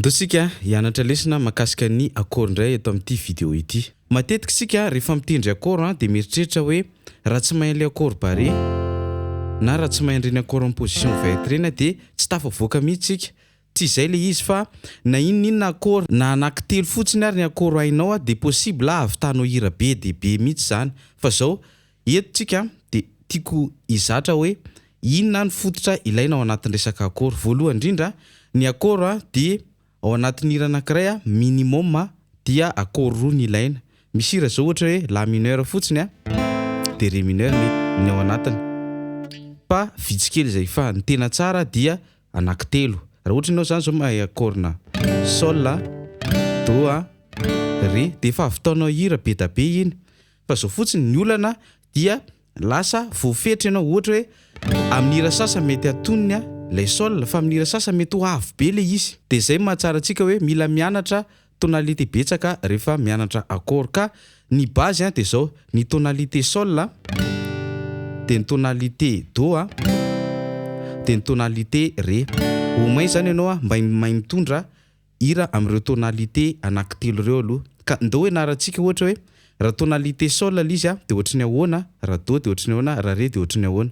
Ndao tsika hianatra lesona mahakasika ny accord indray eto amin'ity video ity. Matetika isika rehefa mitendry accord dia mieritreritra hoe raha tsy mahay an'ilay accord barré na raha tsy mahay an'ireny accord en position ouverte ireny dia tsy tafavoaka mihitsy isika. Tsy izay ilay izy fa na inona inona accord na anaky telo fotsiny ary ny accord hainao dia possible ahavitanao hira be dia be mihitsy izany. Fa izao eto tsika dia tiako hizatra hoe inona ny fototra ilaina ao anatin'ny resaka accord. Voalohany indrindra ny accord dia ao anatin'ny hira anankiray minimum dia accord roa ny ilaina. Misy hira zao ohatra hoe la mineur fotsiny a dia ré mineur ny ny ao anatiny fa vitsy kely izay fa ny tena tsara dia anaky telo. Raha ohatra ianao zany zao mahay accord-na sol a, do a, ré dia efa ahavitaonao hira be da be iny. Fa zao fotsiny ny olana dia lasa voafetra ianao ohatra hoe amin'ny hira sasany mety atonony a ilay sol fa amin'ny hira sasany mety ho avo be ilay izy. Dia izay no mahatsara antsika hoe mila mianatra tonalité betsaka rehefa mianatra accord ka ny base a dia zao ny tonalité sol a dia ny tonalité do a dia ny tonalité ré. Au moins zany ianao a mba mahay mitondra hira amin'ireo tonalité anankitelo ireo aloha. Ka ndao ianarantsika ohatra hoe raha tonalité sol ilay izy a dia ohatry ny ahoana, raha do dia ohatry ny ahoana, raha ré dia ohatry ny ahoana.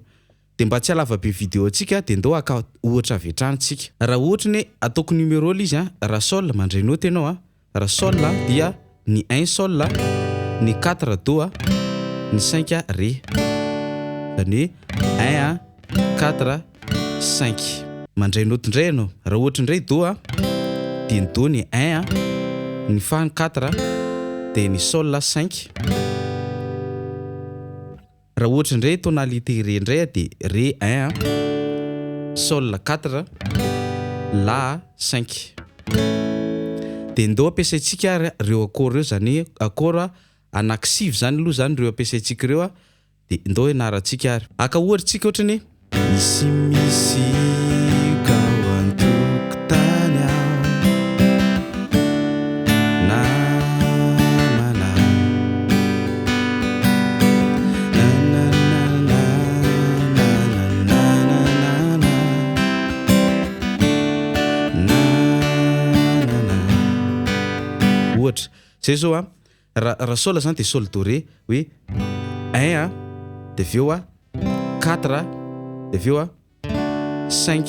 Dia mba tsy halava be video antsika dia ndao haka ohatra avy hatrany tsika. Raha ohatra ny hoe ataoko numéro ilay izy a, raha sol mandray note ianao a, raha sol dia ny un sol, ny quatre do a, ny cinq ré. Izany hoe un a, quatre, cinq. Mandray note indray ianao. Raha ohatra indray do a, dia ny do ny un a, ny fa ny quatre, dia ny sol cinq. Raha ohatra indray tonalité ré indray a, dia ré un a, sol quatre, la cinq. Dia ndao ampiasaintsika ary ireo accord ireo, izany hoe accord anaky sivy izany aloha izany ireo ampiasaintsika ireo a, dia ndao ianarantsika ary. Haka ohatra tsika ohatra ny hoe. Misy misioka ao an-tokotany aho namana. Nanananananananana nanana. Ohatra, zay zao a, raha raha sol zany de sol do ré hoe un a, de avy eo a quatre a, de avy eo a cinq,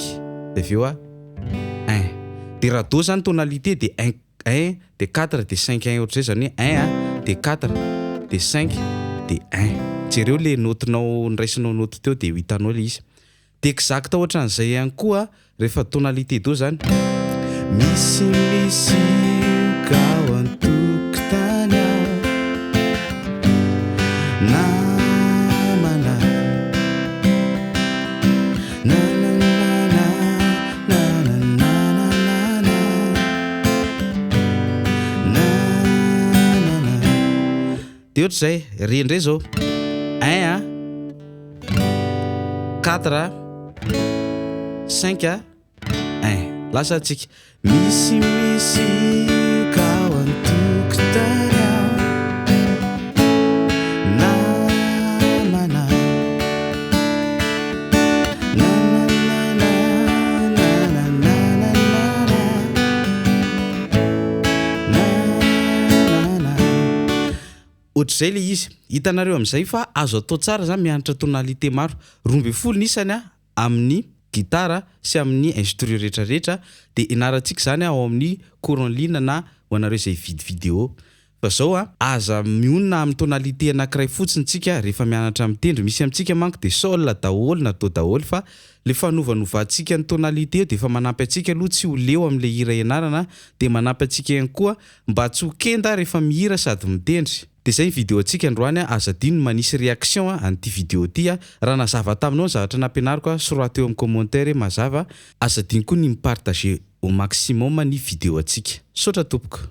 de avy eo a un. De raha do zany tonalité de un un de quatre de cinq un ohatr'izay zany hoe un a de quatre de cinq de un. Jereo le note-nao noraisinao note teo de ho hitanao le izy. De exact ohatran'izay ihany koa rehefa tonalité do zany. Misy misioka ao an-tokotany aho namana. Nanananananananana nanana. De ohatr'izay, ré indray zao un a, quatre a, cinq a, un. Lasa tsika. Misy misioka ao an-tokotany aho namana. Nanananananananana nanana. Ohatr'izay le izy. Hitanareo amin'izay fa azo atao tsara zany mianatra tonalité maro. 12 ny isany a amin'ny gitara sy amin'ny instru rehetrarehetra de ianarantsika zany ao amin'ny cours en ligne na ho anareo izay hividy video. Fa zao a, aza mionona amin'ny tonalité anankiray fotsiny tsika rehefa mianatra mitendry. Misy amintsika manko de sol daholo na do daholo fa le fanovanovantsika ny tonalité eo de efa manampy antsika aloha tsy ho leo amin'le hira ianarana de manampy antsika ihany koa mba tsy ho kenda rehefa mihira sady mitendry. De zay ny video antsika androany a, aza adino ny manisy réaction an'ity video ity a, raha nazava taminao ny zavatra nampianariko a, soraty eo amin'ny commentaire hoe mazava, aza adino koa ny mi-partager au maximum ny video antsika. Misaotra tompoko.